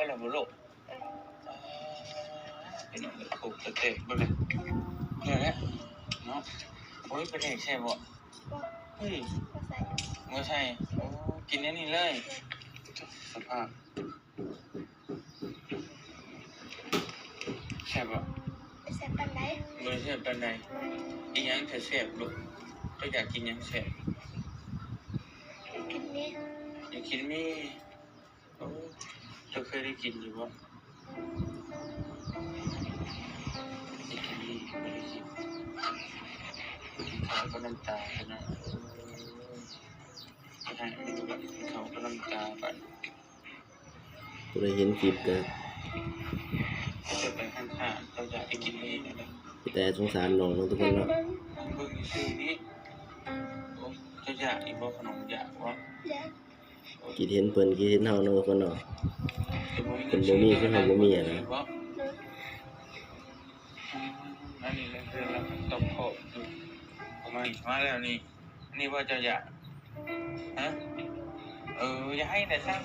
ບໍ່ລະບໍ່ລູກ? ເອີ ພີ່ນ້ອງເອີຍ ໂຄກກະແຕກເບິ່ງແຫຼະ ເມື່ອແລ້ວເນາະ. ໂອ້ຍ ປາແດກແຊບບໍ່? ບໍ່ ເຮີ້ຍ ບໍ່ໃສ່ ບໍ່ໃສ່. ໂອ້ ກິນແນວນີ້ເລີຍ ສະພາບ. ແຊບບໍ່? ບໍ່ແຊບປານໃດ. ບໍ່ແຊບປານໃດ. ອີຫຍັງຈະແຊບລູກ? ເຈົ້າຢາກກິນຫຍັງແຊບ? ຢາກກິນໝີ່ ຢາກກິນໝີ່. ໂອ້ ເຈົ້າເຄີຍໄດ້ກິນຢູ່ບໍ່? ໄດ້ກິນໝີ່ ບໍ່ໄດ້ກິນ ເຂົ້າກັບນ້ຳຕານນະ. ເຂົ້າກັບນ້ຳຕາບາດ ຜູ້ໃດເຫັນຄລິບກໍ ເຈົ້າໄປຮ້ານຄ້າ ເຈົ້າຢາກໄປກິນເອງນະ. ເປັນຕາສົງສານນ້ອງເນາະທຸກຄົນເນາະ. ເບິ່ງ ເບິ່ງຊື່ນີ້ ໂອ້ ເຈົ້າຢາກອີກບໍ່ຂະໜົມ? ຢາກບໍ່? ຢາກ. ຄິດເຫັນເພິ່ນ ຄິດເຫັນເຮົາເນາະທຸກຄົນເນາະ. ເພິ່ນບໍ່ມີຄືເຮົາບໍ່ມີຫັ້ນນະ. ອັນນີ້ເລື່ອງເຮືອນລະຕ້ອງຂອບຢູ່ ປະມານ ມາແລ້ວນີ້. ນີ້ບໍ່ເຈົ້າຢາກ? ຮະ? ເອີ ຢ່າໃຫ້ແຕ່ຊ້ຳ.